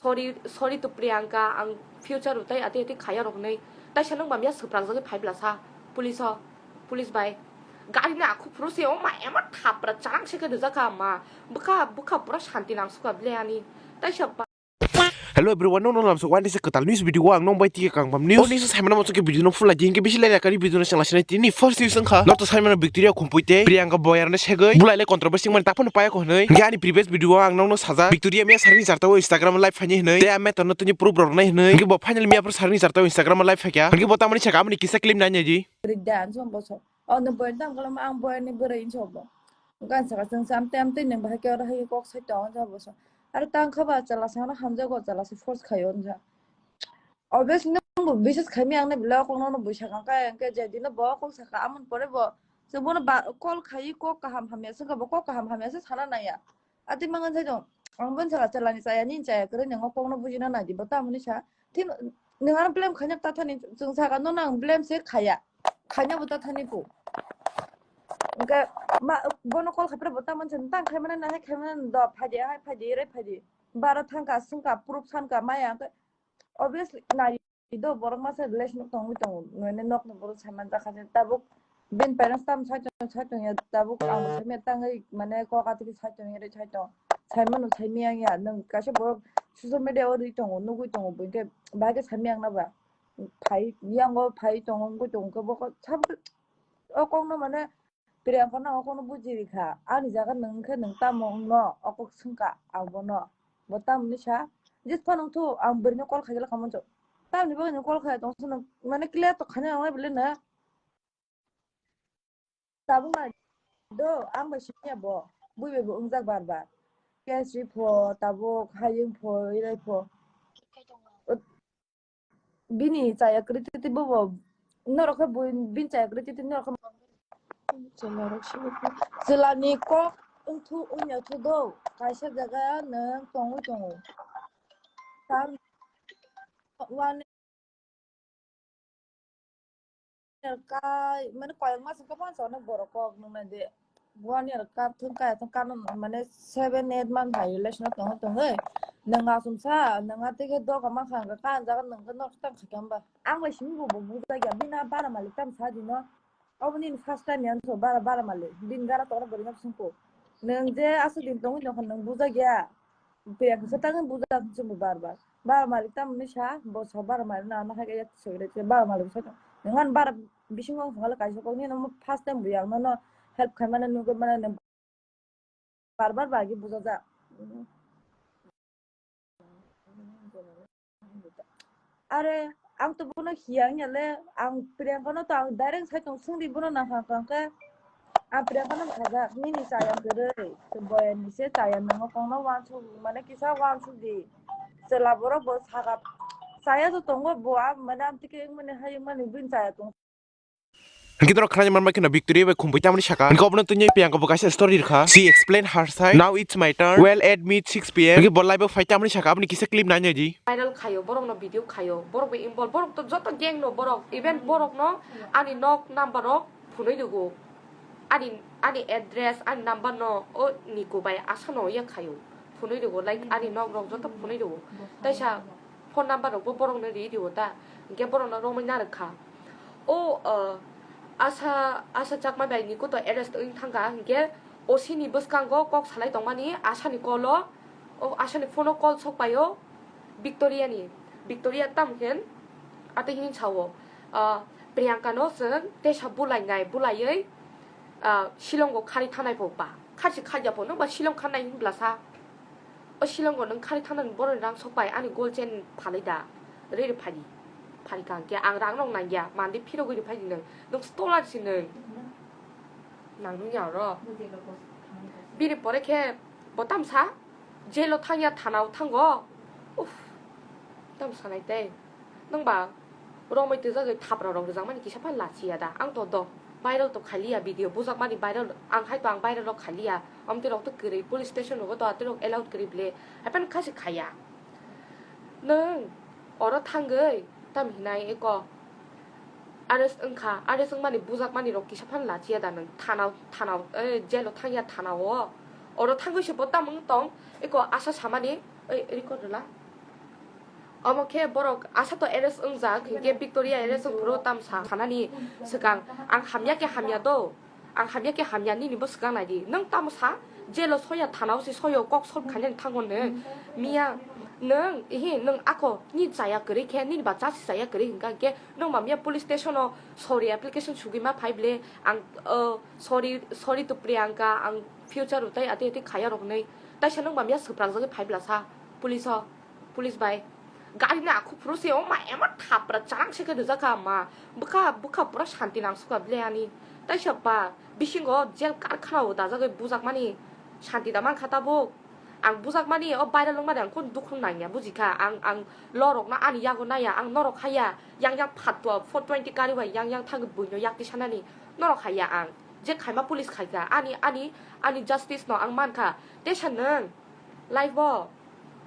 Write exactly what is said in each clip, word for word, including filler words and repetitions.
Sorry, sorry to Priyanka, ang future o tai ati ati khaya rok nai. Tai sa nang bamya suprak jagwi phai bla sa police o, police bai. Gari na akhu phuru se o ma ema thapra charang se ke dujaka ma. Bwkha, bwkha pura shanti nang suka ble ani. Tai sa ba- Hello everyone, no no lamso wani se kwtal news video ang nong bai tike kang bam news. Oni se saimana mo ke video no full la jing ke bisi lai kari video no sengla sinai tini first news wngkha. North saimana Victoria khumpui te Priyanka boyar ne segwi bulai le controversy mani tapon paya ko hwnwi. Ge ani previous video ang nong no saja Victoria me sarini jarta o Instagram live phani hwnwi. Te ame tono tini proof rok nai hwnwi. Ge bo finally me apro sarini jarta o Instagram live phakya. Ge bo tamani saka amni kisa clip nai nai di. Rik da, ang song boso. Oh, no boy dam kalam ang boy ni bwrwi inso bo. Gan saka seng sam tem te neng bahai ke ora hai kok sai tong ja boso. Aro tang khaba chala sangno hamjago chala se force khayo ja. Obviously nang bo bises khaimi ang ne bela kok no bo saka ka ang ke je dino bo kok saka amon pore bo. Se bono ba call khai kok kaham hamya se bo kok kaham hamya se sana naya. Ati mangan sai tong. Ang bon saka chalani chaya ni chaya kare nang kok no bujina nai di bo tamoni sa. Tin nang ano blame khanya ta thani chung saka no nang blame se khaya. Khanya bo ta thani ko. Engke ma bono call khai pore bo tamon sen tang khai mana na hai khai mana do phai di hai phai di re phai di. Bara thang ka sung ka proof san ka maya engke obviously nai do borok masa relation tong tong mane nok no borok sai man jakha tabuk ben parents tam sai tong sai tong ya tabuk ang bo sai me tang ai mane kok atri sai tong ya re sai tong sai mano sai me ang ya nang kaisa borok social media o ri tongo nugui tongo bo engke bahai ke sai me ang na ba phai yango phai tongo wngkui tongo khe boko sab o kokno mane Priyanka no o kokno buji rikha ani jaga nwng khe nwng tamo wngno o kok swngkha ang bono bo tamoni sa jis phano wngthu ang bwrwino call khaijala khamonso tamoni bagwi nwng call khai tongsa nwng mane clear to khaina nangnai bwleno. Tabuk nai do ang bai siniya bo bui bai bo wngjak bar bar. Case ri pho tabuk hayung pho irai pho. Bini chaya kwrwi titi bobo norok khe bui bini chaya kwrwi titi norok khe. Chwlani kok wngthu wngya thu do kaisa jaga nwng tongwi tongwi. Tam one year kai mane koyang mas wngkha phano borok kok nung nai de. One year kap thung kaya thung kano mane seven eight month hai relation o tongwi tongwi nwng asumsa nwng atwi khe doga mankha hwnka kan jaga nwng khe nok tang kha khe hwnba ang bai simi bo bo bujak ya bini a bara malik tam sa dino. Obo nini first time ya, so bara, bara malik. Bini gara tokra bwrwi no sungko. Nwng je aswk din tongwi nokha nwng bujak ya. Priya kisa tangwi bujak sungko bar bar. Bara malik tamoni sa, bo sa bara malik no ano hai khe yak sogre se bara malik sa. Nwng an bara bisingo wng thangla kaisa kok nini first time bo yang no help khai mano nugwi mano nwng bar bar bagi bujajak. Are, ang to bono hiya wngya le, ang Priyanka no to ang direct sai tong sungdi bono nang kha kha khe. Ang Priyanka no sajak, nini chaya kwrwi, boyani se chaya nango kongno wansuk, mane kisa wansuk di. Chwla borok bo saka, chaya to tongo bo, a mane amtwi khe wngmani hai wngmani bini chaya tong. Hingke norok khwnai manma kheno Victoria bai khumbai tamani saka. Hingke obono tini Priyanka bo kaisa story rwkha. She explained her side. Now it's my turn. Well, at mid six P M. Hingke bo live o phai tamani saka, aboni kisa clip nai nai di. Viral khayo, borok no video khayo, borok bai involve, borok to joto gang no borok, even borok no ani nok number rok phunui dugo. Ani, ani address, ani number no o Niku bai Asha no ya khayo. Phunui dugo, like ani nok rok joto phunui dugo. Taisa phone number rok bo borok no ri dugo ta. Hingke borok no romwi narwk kha. O, uh, Asha, Asha Chakma bai Niku to arrest wng thangkha, hinkhe O C ni bwskango kok salai tongmani Asha ni call o, o Asha ni phone o call sok paio Victoria ni. Victoria tamo khe atwi hini sao, uh, Priyanka no chwng tesa bulai nai, bulaiwi, uh, Shillong o khari thanai pho ba. Khasi khaja pho, nwng ba Shillong khanai hin bwlasa. O Shillongo nwng khari thanani boroni rang sok pai, ani gold chain phalwi da. Riri phari. Phari ka hwnkhe ang rang rok nangya, mandi phirogwi ri phai di nwng. Nwng stolar si nwng. Nang nung ya oro. Bini pore khe bo tamsa jail o thangya, thana o thango. Uff. Tamsa nai tei. Nwng ba romwi twijagwi thapra rok rwjakmani kisa phano lachiya da? Ang to do viral to khailiya video, bujakmani viral, ang hai to ang viral rok khailiya. Amtwi rok to kwrwi police station rogo to atwi rok allowed kwrwi bwle. Hai phano kha se khaya. Nwng oro thangwi tam hinai eko arrest wngkha, arrest wngmani bujakmani rok kisa phano lachiya da nwng? Thana, thana, eh, jail o thangya thana o. Oro thangwi se bo tam wng tong eko Asha samani, eh, record rwla. Omo khe borok asa to arrest wngjak, hinkhe Victoria arrest wngphuru tamo sa khanani swkang, ang hamya khe hamya do, ang hamya khe hamya, nini bo swkang nai di. Nwng tamo sa, jail o soya, thana o se soyo, kok solve khainani thango nwng. Miya nwng, ihi nwng ako ni chaya kwrwi khe, nini ba chasi chaya kwrwi hwnkha khe nwng ba miya police station o sorry application sugwi ma phai ble, ang, o, sorry, sorry to Priyanka, ang future o tai ati ati khaya rok nai. Taisa nwng ba miya swprak jagwi phai bla sa police o. Police bai gari ni akhu phuru se, o ma, ema thapra charang se khe rijak kha ma. Bwkha, bwkha pura shanti nang sukha ble ani. Taisa ba bisingo jail karkhana o dajagwi bujak mani shanti da man kha tabuk. Ang bujak mani, o viral wng mani ang kunu dukhu nang ya, buji kha. Ang, ang lorok no ani yago nai ya, ang norok hai ya. Yang yang phatwa four twenty kari bai yang yang thangwi buino yakti sanani norok hai ya ang. Je khaima police khai kha, ani, ani, ani justice no ang man kha. Tesa nwng life o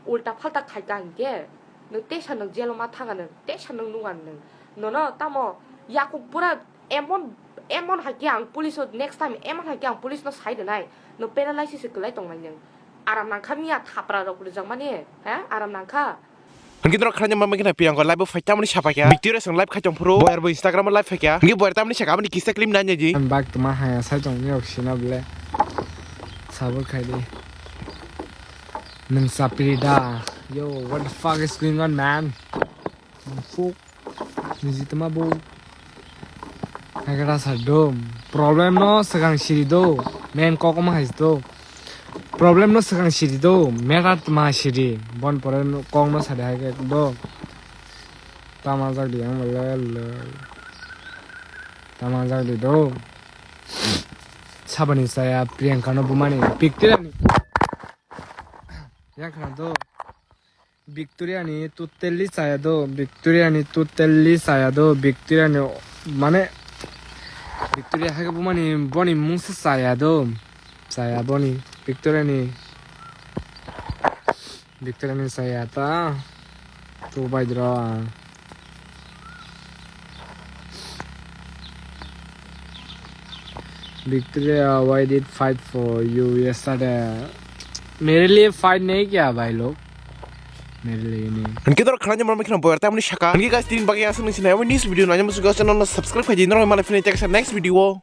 ulta phalta khai ka hinkhe, nwng tesa nwng jail o ma thanga nwng, tesa nwng nunga nwng. Nono tamo yakung pura emon, emon hai khe ang police o next time emon hai khe ang police no sai rwnai, nwng paralysis se kwlai tongnai nwng. Aram nang kha miya thapra rok rijak mani, ha? Aram nang kha. Hwnkhe norok khwlainai ma mankhe na Priyanka live o phai tamoni sapai kha. Victoria song live khai tong phuru. Boyar bo Instagram o live phai kha. Hwnkhe boyar tamoni saka aboni kisa clip nai nai di. Ang bak tuma haya sai tong ni ok sina ble. Sabur khai di. Nwng sapri da. Yo, what the fuck is going on, man? Fuck. Niji tuma bo. Nagara sa do. Problem no swkang siri do. Main kok omo hai do. Problem no swkang siri do. Matter tuma siri. Bon problem no kok no sadi hai ke do. Tama jak di ang le le. Tama jak di do. Sabani saya Priyanka no bumani. Victoria ni. Yang khana do. Victoria ni totally chaya do, Victoria ni totally chaya do, Victoria ni mane Victoria hai bumani boni mungsa chaya do, chaya boni Victoria ni, Victoria ni chaya ta tu bai dro. Victoria, why did fight for you yesterday? मेरे लिए फाइट नहीं किया भाई लोग, मेरे लिए नहीं। Hwnkhe dor khwlainai ma mankhe na boyar tamoni saka. Hwnkhe guys, tini bagwi aswk nung sinai next video nai musu guys channel no subscribe khai di, norok mana phini text next video.